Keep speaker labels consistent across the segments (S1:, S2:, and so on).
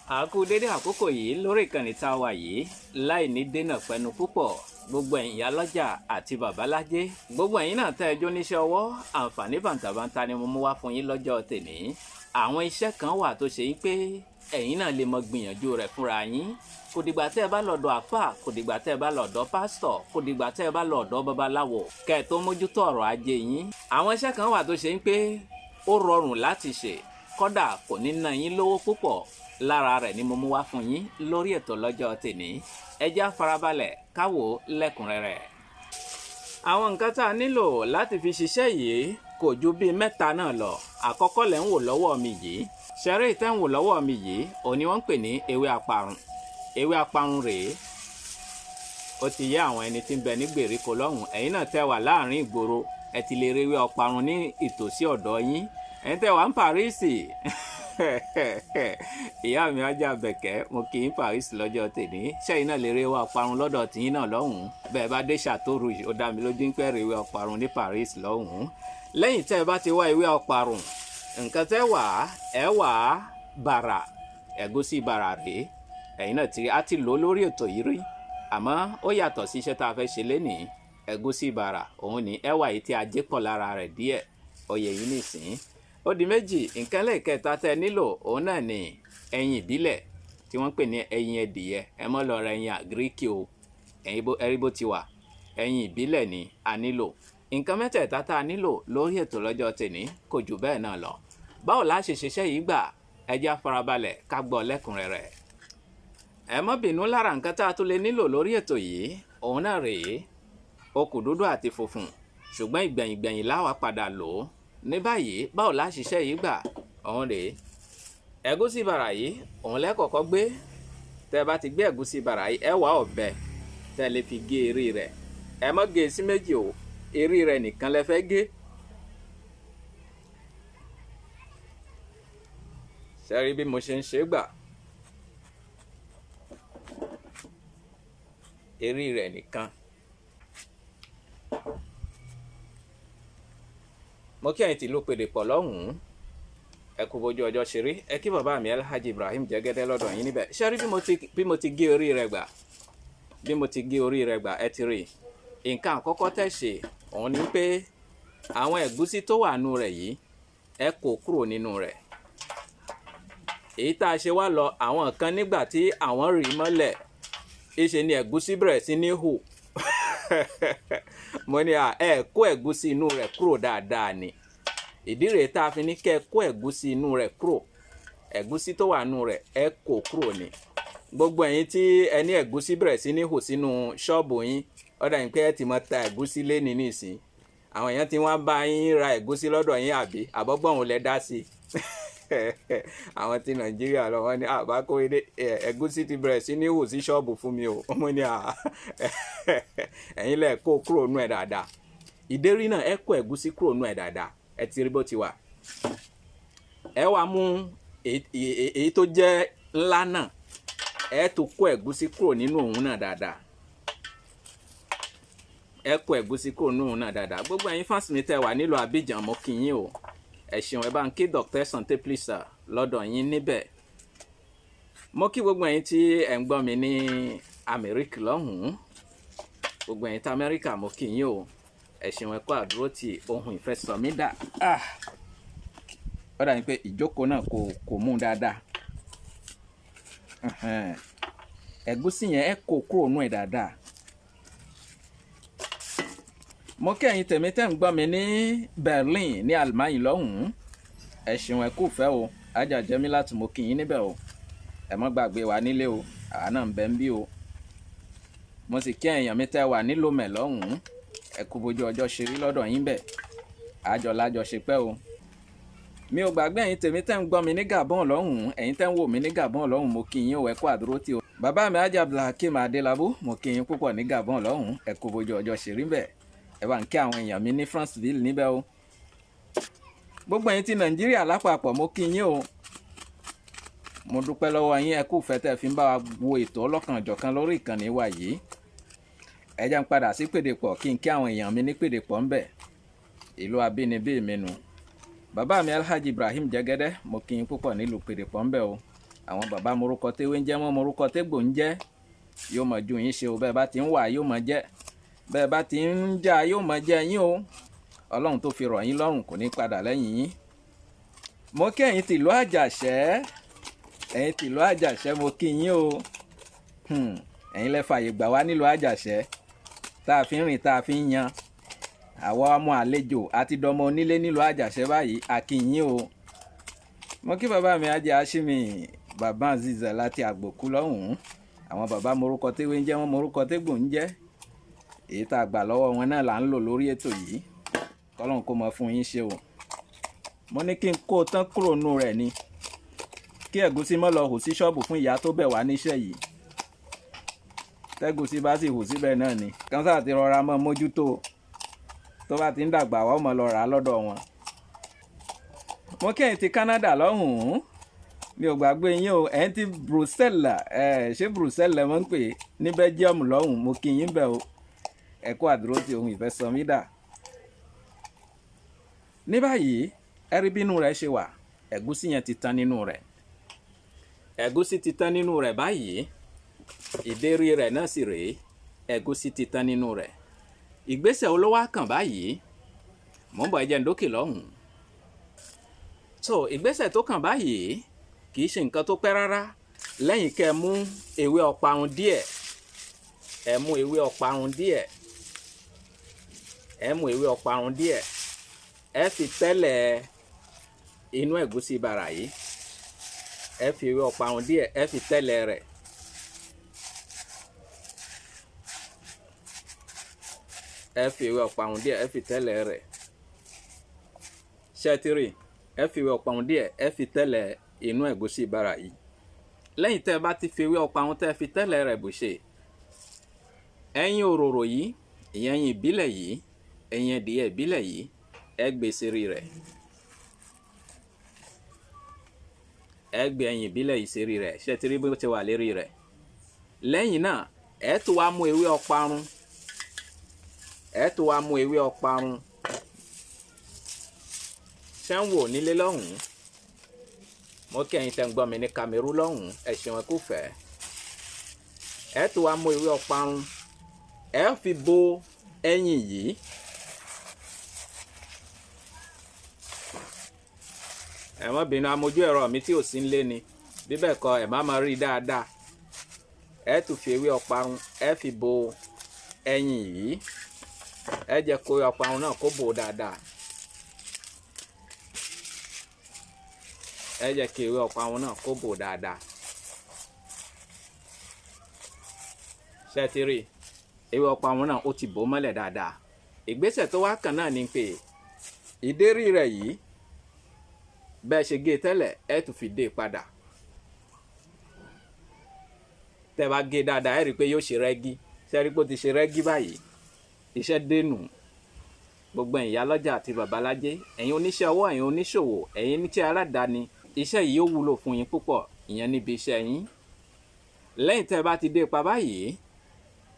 S1: A kú dédé àkókò yìí lórí ìkànnì tá a wà yìí. Láì ní dènà pẹnu púpọ̀, gbogbo ẹ̀yin ìyálọ́jà àti babalájé, gbogbo ẹ̀yin náà tẹ́ ẹ jó níṣẹ́ ọwọ́, àǹfààní bàǹtàbàǹtà ni mo mú wá fún yín lọ́jọ́ tèní. Àwọn iṣẹ́ kan wà tó ṣe pé ẹ̀yin náà lè mọ gbìyànjú rẹ̀ fúnra yín. Kò dìgbà tẹ́ ẹ bá lọ́dọ̀ àfáà, kò dìgbà tẹ́ ẹ bá lọ́dọ̀ pásítọ̀, kò dìgbà tẹ́ ẹ bá lọ́dọ̀ babaláwo kẹ́ ẹ tó mójútó ọ̀rọ̀ ajé yín. Àwọn iṣẹ́ kan wà tó ṣe pé ó rọrùn láti ṣe, kódà kò ní ná yín lówó púpọ̀. Lára rẹ̀ ni mo mú wá fún yín lórí ètò lọ́jọ́ tèní. Ẹ jẹ́ á farabalẹ̀ ká wò ó lẹ́kùnrẹ́rẹ́. Àwọn nǹkan tá a nílò láti fi ṣiṣẹ́ yìí kò ju bíi mẹ́ta náà lọ. Àkọ́kọ́ lẹ̀ ń wò lọ́wọ́ mi yìí. Ṣẹ̀rí tẹ́ ń wò lọ́wọ́ mi yìí, òní wọ́n ń pè ní ewé aparun. Ewé aparun rèé. Ó ti yé àwọn ẹni tí ń bẹ ní gbèríko lọ́hùn. Ẹ̀yin náà tẹ́ wà láàrin ìgboro, ẹ ti lè rí ewé ọparun ní ìtòsí ọ̀dọ̀ yín. Ẹ̀yin tẹ́ wà ń Parísì. Ìyá mi ajá bẹ̀kẹ́, mo kì í Paris lọ́jọ́ tèní. Ṣẹ́yìn náà lè rí ewé ọparun lọ́dọ̀ tìyín náà lọ́hùn-ún. Bẹ́ẹ̀ bá dé Château Rouge, ó dá mi lójú pé rí ewé ọparun ní Paris lọ́hùn-ún. Lẹ́yìn tẹ́ ẹ bá ti wá ewé ọparun, nǹkan tẹ́ wà, ẹ wà bàrà, ẹ̀gúsí bàrà rèé. Ẹ̀yin náà ti rí, a ti lò ó lórí ètò yìí rí, àmọ́ ó yàtọ̀ sí iṣẹ́ tá a fẹ́ ṣe lénìí. Ẹ̀gúsí bàrà òun ni ẹ wà yìí tí ajé pọ̀ lára rẹ̀ díẹ̀. Oyè yìí nìsín. Ó di méjì. Nǹkan lẹ́ẹ̀kẹta tẹ́ nílò òun náà ni ẹyin ìbílẹ̀ tí wọ́n ń pè ní ẹyin ẹdìyẹ. Ẹ mọ́ lọ ra ẹyin àgíríkì o, ẹyin bó ẹrí bó ti wà. Ẹyin ìbílẹ̀ ni a nílò. Nǹkan mẹ́tẹ̀ẹ̀ta tá a nílò lórí ètò lọ́jọ́ tèní kò jù bẹ́ẹ̀ náà lọ. Báwo la ṣe ṣiṣẹ́ yìí gbà? Ẹ jẹ́ á farabalẹ̀ ká gbọ́ lẹ́kùnrẹ́rẹ́. Ẹ má bínú, lára nǹkan tá a tún lè nílò lórí ètò yìí òun náà rèé, okùn dúdú àti funfun, ṣùgbọ́n ìgbẹ̀yìngbẹ̀yìn la wá padà lò ó. Ní báyìí, báwo la ṣiṣẹ́ yìí gbà? Òun rèé. Ẹ̀gúsí bàrà yìí òun lẹ́kọ̀ọ́kọ́ gbé. Tẹ́ ẹ bá ti gbé ẹ̀gúsí bàrà yìí, ẹ wá ọ̀bẹ tẹ́ ẹ lè fi gé eré rẹ̀. Ẹ má gé e sí méjì o, eré rẹ̀ nìkan lẹ fẹ́ gé. Ṣé rí bí mo ṣe ń ṣe gbà? Eré rẹ̀ nìkan. Mo kí ẹ̀yin tìlú Pèdèpọ̀ lọ́hùn-ún. Ẹ kú bójú ọjọ́ ṣe rí. Ẹ kí bàbá mi Alhaji Ibrahim Jẹ́gẹ́dẹ́ lọ́dọ̀ yín níbẹ̀. Ṣé rí bí mo ti gé orí rẹ̀ gbà? Bí mo ti gé orí rẹ̀ gbà, ẹ ti rí. Nǹkan àkọ́kọ́ tẹ́ ṣe òun ni pé àwọn ẹ̀gúsí tó wà nínú rẹ̀ yìí, ẹ kó kúrò nínú rẹ̀. Èyí tá a ṣe wá lọ, àwọn kan nígbà tí àwọn rí mọ́lẹ̀, ìṣe ni ẹ̀gúsí bẹ̀rẹ̀ sí ní hù. Mo ní ẹ kó ẹ̀gúsí inú rẹ̀ kúrò dáadáa ni. Ìdí rèé tá a fi ní kẹ́ ẹ kó ẹ̀gúsí inú rẹ̀ kúrò. Ẹ̀gúsí tó wà nínú rẹ̀ ẹ kó kúrò ni. Gbogbo ẹ̀yin tí ẹ ní ẹ̀gúsí bẹ̀rẹ̀ sí ní hù sínú ṣọ́ọ̀bù yín, ó dà yín pé ẹ ti mọ ta ẹ̀gúsí léni nísìn. Àwọn èèyàn tí wọ́n bá yín ra ẹ̀gúsí lọ́dọ̀ yín àbí àbọ́gbọ̀n òun lẹ dá sí. Àwọn ti Nàìjíríà lọ wọ́n ní àbá kó ilé ẹ̀gúsí ti bẹ̀rẹ̀ sí ní hù sí ṣọ́ọ̀bù fún mi o. Mo ní ẹ̀yin lẹ kó kúrò nú ẹ̀ dáadáa. Ìdérí náà ẹ kó ẹ̀gúsí kúrò nú ẹ̀ dáadáa. Ẹ ti rí bó ti wà. Ẹ wá mú èyí tó jẹ́ ńlá náà, ẹ tó kó ẹ̀gúsí kúrò nínú òun náà dáadáa. Ẹ kó ẹ̀gúsí kúrò nínú òun náà dáadáa. Gbogbo ẹ̀yin fans mi tẹ́ wà nílùú Abidjan, mo kí yín o. Ẹ ṣeun, ẹ bá ń kí Dr. Sante Plisa lọ́dọ̀ yín níbẹ̀. Mo kí gbogbo ẹ̀yin tí ẹ̀ ń gbọ́ mi ní Amẹ́ríkà lọ́hùn-ún. Gbogbo ẹ̀yin tí Amẹ́ríkà, mo kí yín o. Ẹ ṣeun, ẹ kú àdúró tí ohun ìfẹ́ sọ mí dà. Ó dà ní pé ìjókòó náà kò mú dáadáa. Ẹ̀gúsí yẹn ẹ kó kúrò nú ẹ̀ dáadáa. Mo kí ẹ̀yin tèmi tẹ́ ń gbọ́ mi ní Berlin ní Almain lọ́hùn-ún. Ẹ ṣeun, ẹ kú ìfẹ́ o. Ajá jẹ́mi láti mo kí yín níbẹ̀ o. Ẹ má gbàgbé wa nílé o. Àwa náà ń bẹ ń bí o. Mo sì kí ẹ̀yin mi tẹ́ wà ní Lomé lọ́hùn-ún. Ẹ kú bójú ọjọ́ ṣe rí lọ́dọ̀ yín bẹ̀. Àjọ lájọ ṣe pẹ́ o. Mi ò gbàgbé ẹ̀yin tèmi tẹ́ ń gbọ́ mi ní Gabon lọ́hùn-ún. Ẹ̀yin tẹ́ ń wò mí ní Gabon lọ́hùn-ún, mo kí yín o, ẹ kú àdúró tí o. Bàbá mi Ajá Abdulhakeem Adélabú, mo kí yín púpọ̀ ní Gabon lọ́hùn-ún. Ẹ kú bójú ọjọ́ ṣe rí bẹ̀. Ẹ bá ń kí àwọn èèyàn mi ní Franceville níbẹ̀ o. Gbogbo ẹ̀yin ti Nàìjíríà lápapọ̀, mo kí yín o. Mo dúpẹ́ lọ́wọ́ yín, ẹ kú ìfẹ́ tẹ́ fi ń bá wa wo ètò ọlọ́kan-ò-jọ̀kan lórí ìkànnì wa yìí. Ẹ jẹ́ n padà sí Pèdèpọ̀ kí n kí àwọn èèyàn mi ní Pèdèpọ̀ ńbẹ̀. Ìlú abínibí mi nù. Bàbá mi Alhaji Ibrahim Jẹ́gẹ́dẹ́, mo kí yín púpọ̀ nílùú Pèdèpọ̀ ńbẹ̀ o. Àwọn bàbá morúkọ téwé ń jẹ́, wọ́n morúkọ tégbò ń jẹ́. Yóò mọ̀ ju yín ṣe o. Bẹ́ẹ̀ bá ti ń wà yóò mọ̀ jẹ́, bẹ́ẹ̀ bá ti ń jà yóò mọ̀ jẹ́ yín o. Ọlọ́run tó fi rọ̀ yín lọ́rùn kò ní padà lẹ́yìn yín. Mo kí ẹ̀yin tìlú Àjàṣẹ́, ẹ̀yin tìlú Àjàṣẹ́, mo kí yín o. Ẹ̀yin lẹ fààyè gbà wá nílùú Àjàṣẹ́ tá a fi ń rìn, tá a fi ń yan. Àwa ọmọ àlejò àti dọmọ onílé nílùú Àjàṣẹ́ báyìí, a kí yín o. Mo kí bàbá mi Ajé Aṣími, bàbá Aziza láti Àgbòkú lọ́hùn-ún. Àwọn bàbá morúkọ téwé ń jẹ́, wọ́n morúkọ tégbò ń jẹ́. Èyí tá a gbà lọ́wọ́ wọn náà là ń lò lórí ètò yìí. Kọ́lọ́n kó mọ fún yín ṣe o. Mo ní kí n kó tán kúrò nù rẹ̀ ni, kí ẹ̀gúsí mọ́ lọ hù sí ṣọ́ọ̀bù fún ìyá tó bẹ̀ wá níṣẹ́ yìí. Tẹ́gùsí bá sì hù síbẹ̀ náà ni kánsá ti rọra mọ́ mójútó, tó bá ti ń dàgbà wá mọ́ lọ rà á lọ́dọ̀ wọn. Mo kí ẹ̀yin ti Canada lọ́hùn-ún, mi ò gbàgbé yín o. Ẹ̀yin ti Brussels, ẹ̀ ṣé Brussels mọ́ ń pè ní Belgium lọ́hùn-ún, mo kí yín bẹ̀ o. Ẹ kú àdúró tí ohun ìfẹ́ sọ mí dà. Ní báyìí ẹ rí bínú rẹ̀ ṣe wà, ẹ̀gúsí yẹn ti tán nínú rẹ̀, ẹ̀gúsí ti tán nínú rẹ̀ báyìí. Ìdérí rẹ̀ náà sì rèé, ẹ̀gúsí ti tán nínú rẹ̀. Ìgbésẹ̀ olówó kàn báyìí, mò ń bọ̀, ẹ jẹ́ n dókè lọ́hùn. So ìgbésẹ̀ tó kàn báyìí kì í ṣe nǹkan tó pẹ́ rárá. Lẹ́yìn kẹ́ ẹ mú ewé ọparun díẹ̀, ẹ mú ewé ọparun díẹ̀, ẹ mú ewé ọparun díẹ̀, ẹ fi tẹ́lẹ̀ inú ẹ̀gúsí bàrà yìí. Ẹ fi ewé ọparun díẹ̀, ẹ fi tẹ́lẹ̀ rẹ̀. Ẹ fi ewé ọparun díẹ̀, ẹ fi tẹ́lẹ̀ rẹ̀. Ṣẹ́tìrì, ẹ fi ewé ọparun díẹ̀, ẹ fi tẹ́lẹ̀ inú ẹ̀gúsí bàrà yìí. Lẹ́yìn tẹ́ ẹ bá ti fi ewé ọparun tẹ́ ẹ fi tẹ́lẹ̀ rẹ̀ bùṣe, ẹyin òróró yìí, ìyẹn ẹyin ìbílẹ̀ yìí, ẹyin ẹdìyẹ ìbílẹ̀ yìí, ẹ gbé sórí rẹ̀. Ẹ gbé ẹyin ìbílẹ̀ yìí sórí rẹ̀. Ṣé ti rí bó ti wà lérí rẹ̀? Lẹ́yìn náà ẹ tún wá mú ewé ọparun, ẹ tún wá mú ewé ọparun. Ṣé ń wò nílé lọ́hùn-ún? Mo kí ẹ̀yin tẹ́ ń gbọ́ mi ní Cameroon lọ́hùn-ún, ẹ ṣeun, ẹ kú fẹ́. Ẹ tún wá mú ewé ọparun, ẹ fi bo ẹyin yìí. Ẹ má bínú, amójú ẹ̀rọ mi tí ò sí nílé ni, bí bẹ́ẹ̀ kọ́ ẹ má máa rí dáadáa. Ẹ tún fi ewé ọparun, ẹ fi bo ẹyin yìí. Ẹ jẹ́ kó ọparun náà kó bò dáadáa. Ẹ jẹ́ kí ewé ọparun náà kó bò dáadáa. Ṣé ti rí ewé ọparun náà ó ti bò mọ́lẹ̀ dáadáa. Ìgbésẹ̀ tó wá kàn náà ni pé ìdérí rẹ̀ yìí, bẹ́ẹ̀ ṣe gé tẹ́lẹ̀, ẹ tún fi dé padà. Tẹ́ bá gé dáadáa, ẹ rí i pé yóò ṣe rẹ́gí. Ṣé rí i pé ó ti ṣe rẹ́gí báyìí? Iṣẹ́ dénú. Gbogbo ẹ̀yin ìyálọ́jà àti babalájé, ẹ̀yin oníṣẹ́ ọwọ́, ẹ̀yin oníṣòwò, ẹ̀yin oníṣẹ́ aládàáni, iṣẹ́ yìí yóò wúlò fún yín púpọ̀, ìyẹn níbi iṣẹ́ yín. Lẹ́yìn tẹ́ bá ti dé pa báyìí,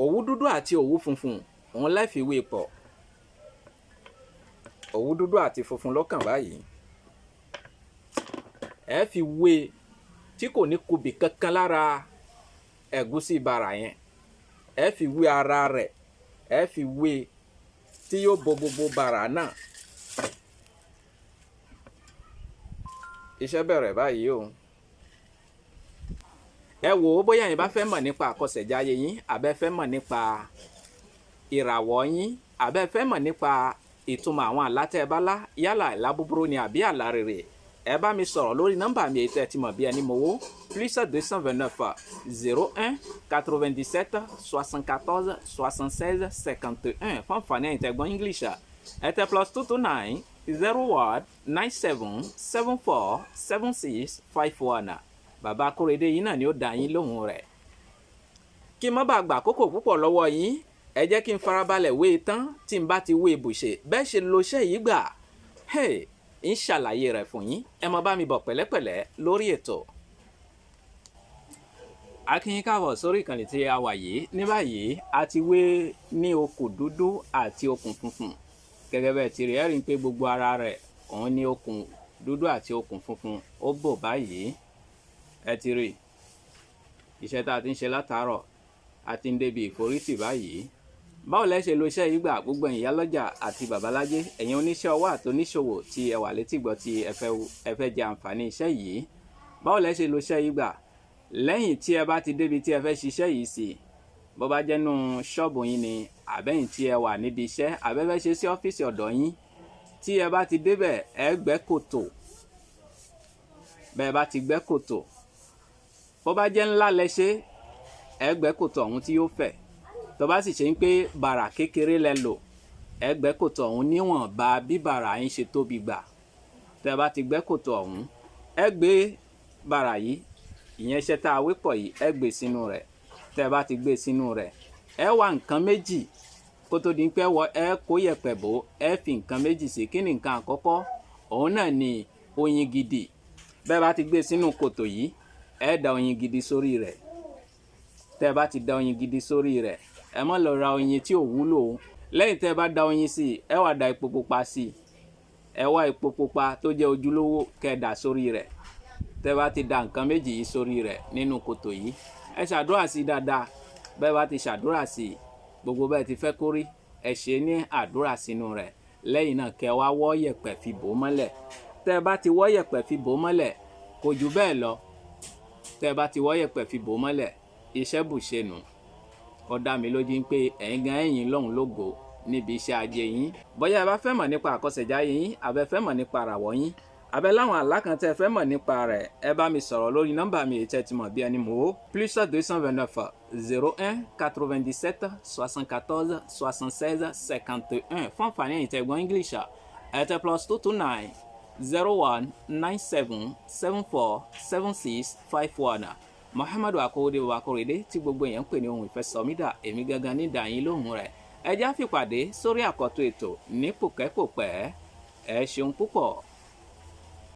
S1: òwú dúdú àti òwú funfun òun lẹ́ fi wé pọ̀. Òwú dúdú àti funfun ló kàn báyìí. Ẹ fi wé tí kò ní kubì kankan lára ẹ̀gúsí bàrà yẹn. Ẹ fi wé ara rẹ̀, ẹ fi wé tí yóò bo gbogbo bàrà náà. Iṣẹ́ bẹ̀rẹ̀ báyìí o. Ẹ wò ó, bóyá ẹ̀yin bá fẹ́ mọ̀ nípa àkọsẹ̀jáyé yín, àbẹ́ fẹ́ mọ̀ nípa ìràwọ̀ yín, àbẹ́ fẹ́ mọ̀ nípa ìtumọ̀ àwọn àlá tẹ́ ẹ bá lá, yálà àlá búburú ni àbí àlá rere, ẹ bá mi sọ̀rọ̀ lórí nọ́mbà mi èyí tẹ́ ẹ ti mọ̀ bí ẹni mowó, +229 01 97 74 76 51. Fún àǹfààní ẹ̀yin tẹ́ gbọ́ English, ẹ tẹ +229 01 97 74 76 51. Bàbá Akóredé yìí náà ni ó dá yín lóhùn rẹ̀. Kí n má bàa gbà àkókò púpọ̀ lọ́wọ́ yín, ẹ jẹ́ kí n farabalẹ̀ wé e tán. Tí n bá ti wé e bùṣe, bẹ́ẹ̀ ṣe lo iṣẹ́ yìí gbà, ń ṣàlàyé rẹ̀ fún yín. Ẹ má bá mi bọ̀ pẹ̀lẹ́pẹ̀lẹ́ lórí ètò. A kí yín káàbọ̀ sórí ìkànnì tí a wà yìí. Ní báyìí a ti wé ní okùn dúdú àti okùn funfun. Gẹ́gẹ́ bẹ́ẹ̀ ti rí, ẹ rí i pé gbogbo ara rẹ̀ òun ní okùn dúdú àti okùn funfun ó bò báyìí. Ẹ ti rí iṣẹ́ tá a ti ń ṣe látàárọ̀, a ti ń débi ìforítì báyìí. Báwo lẹ ṣe lo iṣẹ́ yìí gbà? Gbogbo ẹ̀yin ìyálọ́jà àti babalájé, ẹ̀yin oníṣẹ́ ọwọ́ àti oníṣòwò tí ẹ wà létígbọ́ tí ẹ fẹ́ jẹ àǹfààní iṣẹ́ yìí, báwo lẹ ṣe lo iṣẹ́ yìí gbà? Lẹ́yìn tí ẹ bá ti débi tí ẹ fẹ́ ṣiṣẹ́ yìí sí, bó bá jẹ́ nú ṣọ́ọ̀bù yín ni, àbẹ́yìn tí ẹ wà níbi iṣẹ́, àbẹ́fẹ́ ṣe sí ọ́fíìsì ọ̀dọ̀ yín, tí ẹ bá ti débẹ̀ ẹ gbẹ́ kòtò. Bẹ́ẹ̀ bá ti gbẹ́ kòtò, bó bá jẹ́ ńlá lẹ ṣe, ẹ gbẹ́ kòtò ọ̀hún tí yóò fẹ̀. Tó bá sì ṣe ń pé bàrà kékeré lẹ lò, ẹ gbẹ́ kòtò ọ̀hún níwọ̀nba bí bàrà yín ṣe tóbi gbà. Tẹ́ bá ti gbẹ́ kòtò ọ̀hún, ẹ gbé bàrà yìí, ìyẹn iṣẹ́ tá a wé pọ̀ yìí, ẹ gbé sínú rẹ̀. Tẹ́ bá ti gbé sínú rẹ̀, ẹ wá nǹkan méjì kó tó di pé ẹ kó yẹ̀pẹ̀ bò, ẹ fi nǹkan méjì sí. Kí ni nǹkan àkọ́kọ́? Òun náà ni oyin gidi. Bẹ́ẹ̀ bá ti gbé sínú kòtò yìí, ẹ da oyin gidi sórí rẹ̀. Tẹ́ bá ti da oyin gidi sórí rẹ̀, ẹ má lọ ra oyin tí ò wúlò o. Lẹ́yìn tẹ́ bá da oyin sí i, ẹ wá da epo pupa sí i. Ẹ wá epo pupa tó jẹ́ ojúlówó kẹ́ dà sórí rẹ̀. Tẹ́ bá ti da nǹkan méjì yìí sórí rẹ̀ nínú kòtò yìí, ẹ ṣàdúrà sí i dáadáa. Bẹ́ẹ̀ bá ti ṣàdúrà sí i, gbogbo bẹ́ẹ̀ ti fẹ́ kórí, ẹ ṣe ní àdúrà sínú rẹ̀. Lẹ́yìn náà kẹ́ wá wọ́ yẹ̀pẹ̀ fi bò mọ́lẹ̀. Tẹ́ bá ti wọ́ yẹ̀pẹ̀ fi bò mọ́lẹ̀, kò jù bẹ́ẹ̀ lọ. Tẹ́ bá ti wọ́ yẹ̀pẹ̀ fi bò mọ́lẹ̀, iṣẹ́ bùṣe nù. Ó dá mi lójú pé ẹ̀yin gan ẹ̀yin lọ́hùn lógo níbi iṣẹ́ ajé yín. Bóyá ẹ bá fẹ́ mọ̀ nípa àkọsẹ̀jáyé yín, àbẹ fẹ́ mọ̀ nípa àràwọ̀ yín, àbẹ láwọn àlá kan tẹ́ fẹ́ mọ̀ nípa rẹ̀, ẹ bá mi sọ̀rọ̀ lórí nọ́mbà mi èyí tẹ́ ti mọ̀ bí ẹni mọ̀ ó, +229 01 97 74 76 51. Fún àǹfààní ẹ̀yin tẹ́ gbọ́ English, ẹ tẹ +229 01 97 74 76 51. Muhammadu Akowode Babakorede tí gbogbo èèyàn ń pè ní ohun ìfẹ́ sọmídà, èmi gangan ní dàyín lóhùn rẹ̀. Ẹ já fìpàdé sórí àkọ́tún ètò ní pòkẹ́pòpẹ́. Ẹ ṣeun púpọ̀.